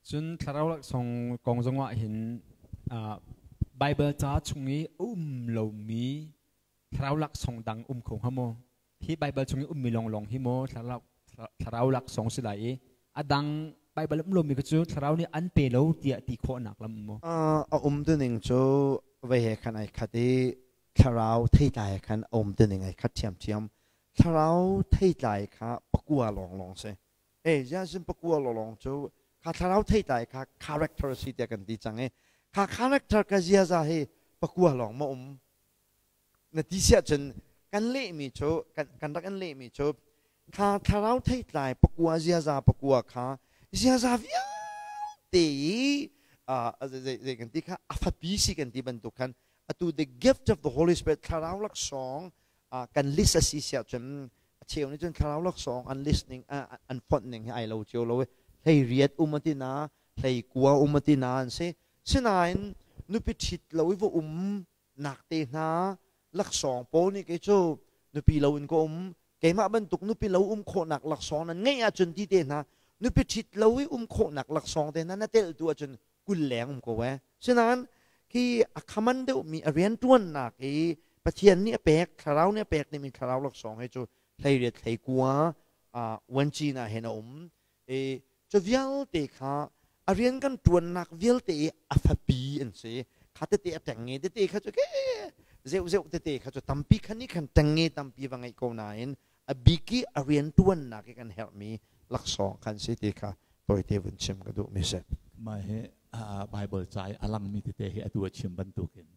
Cun thlarau laksawng kong zongah hin Bible ca chung i um lomi thlarau laksawng dang um kho hnga maw? Hi Bible chung i ummi lawnglawng hi maw thlarau laksawng si lai i a dang Bible um lomi cu thlarau nih an pe lo tiah ti khawhnak lam um maw? A um tuning cu vei he khan ai khat i thlarau theitlai khan a um tuning ai khat ṭhiamṭhiam. Thlarau theitlai kha pakua lawnglawng si. E ziah pakua lawnglawng cu kha thlarau theitlai kha character si tiah kan ti cang i kha character ka ziaza hi pakua lawng ma um na ti siah cun kan lehmi cu kan rak in lehmi cu kha thlarau theitlai pakua, ziaza pakua kha ziaza vialte i zei kan ti kha a fapi si kan ti bantuk khan atu the gift of the Holy Spirit, thlarau laksawng kan list a si siah cun a cheu nih cun thlarau laksawng an list ning, an fonh ning hi ai lo cio lo i 18 um ati na, 19 um ati na an si. Sinain nupi ṭhit lo i va um nak te hna laksawng pawl nih kei cu nupi lo in ka um, keimah bantuk nupi lo um khawhnak laksawng nan ngeih ahcun ti te hna, nupi ṭhit lo i um khawhnak laksawng te hna na telh tu ahcun 20 leng um ko e. Sinain khi a khaman deuhmi a rianṭuannak i Pathian nih a pek, thlarau nih a pek timi thlarau laksawng hi cu 18, 19 uanci na hin a um i cu vialte kha a rian kan ṭuannak vialte i a fapi an si. Kha tete a ṭengnge tete kha cu ke zeuh zeuh tete kha cu tampi kha nih khan ṭengnge tampi va ngeih ko nain a bik i a rian ṭuannak i kan herhmi laksawng khan si ti kha tawite vun chim ka duhmi si. Mah hi Bible ca i a langmi tete hi atu a chim bantukin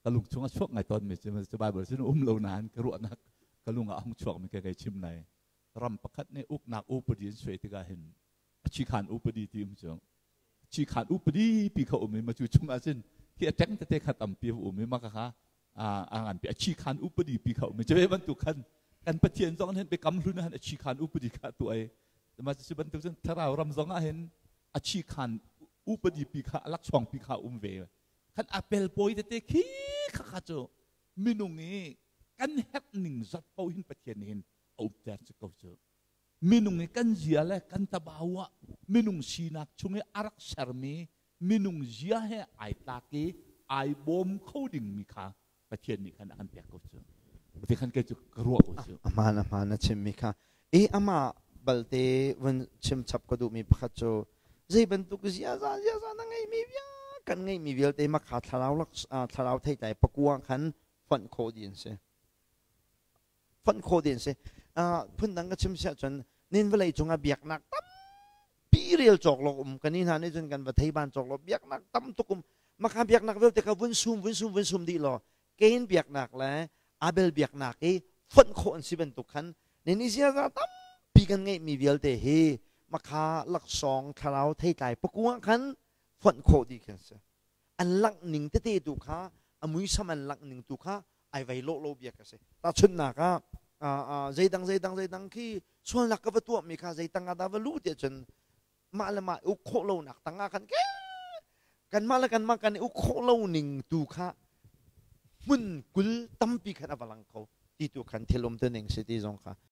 ka lung chung a chuak ngai tawnmi cu Bible sin um lo nain ka ruahnak ka lung ah a hung chuakmi ka kei chim lai. Ram pakhat nih uknak upadi an suai tikah hin a chikhan upadi ti um cu chikhan upadi pi kha um i ma cu chung ah cun hi a teng tete kha tampi um i ma ka kha a ngan pi a chikhan upadi pi kha um i cu bantuk khan kan Pathian zong hin biakam hlun han a chikhan upadi kha tu ai ma cu bantuk cun thlarau ram zong ah hin a chikhan upadi pi kha alak chuang pi kha um ve khan apel poi tete khi kha kha cu minung i kan herh ning zat po hin Pathian hin a umter cu ko. Cu minung i kan zia le kan tabawa minung sinak chung i a rak sermi minung zia he ai tlak i ai bawm kho dingmi kha Pathian nih khan a kan pek ko cu ti khan kei cu ka ruah ko cu. Aman, aman na chimmi kha e ama balte vun chim chap ka duhmi pakhat cu zei bantuk ziaza ziaza na ngeimi vial kan ngeimi vialte ma kha thlarau lak thlarau theitlai pakua khan fonh khawh ding an si, fonh khawh ding an si. Phundang ka chim siah cun nin vawlei cungah biaknak tampi rel cawk lo um kan hna nih cun kan va thei ban cawk lo. Biaknak tam tuk um makha biaknak vialte kha vun sum, vun sum, vun sum dih law Cain biaknak le Abel biaknak i fonh khawh an si bantuk khan nin i ziaza tampi kan ngeihmi vialte hi makha laksawng thlarau theitlai pakua khan fonh khawh dih khan si. An langh ning tete tu kha, a muisam an langh ning tu kha ai vei lawh lo bia ka si. Tahchunhnak ah zeidang zeidang zeidang khi sualnak ka va tuahmi kha zei tang ah dah va luh tiah cun mah le mah uk khawh lonak tang ah khan ke kanmah le kanmah kan i uk khawh lo ning tu kha hmun 20 tampi khan a va lang kho ti tu khan thil um tu ning si ti zong kha.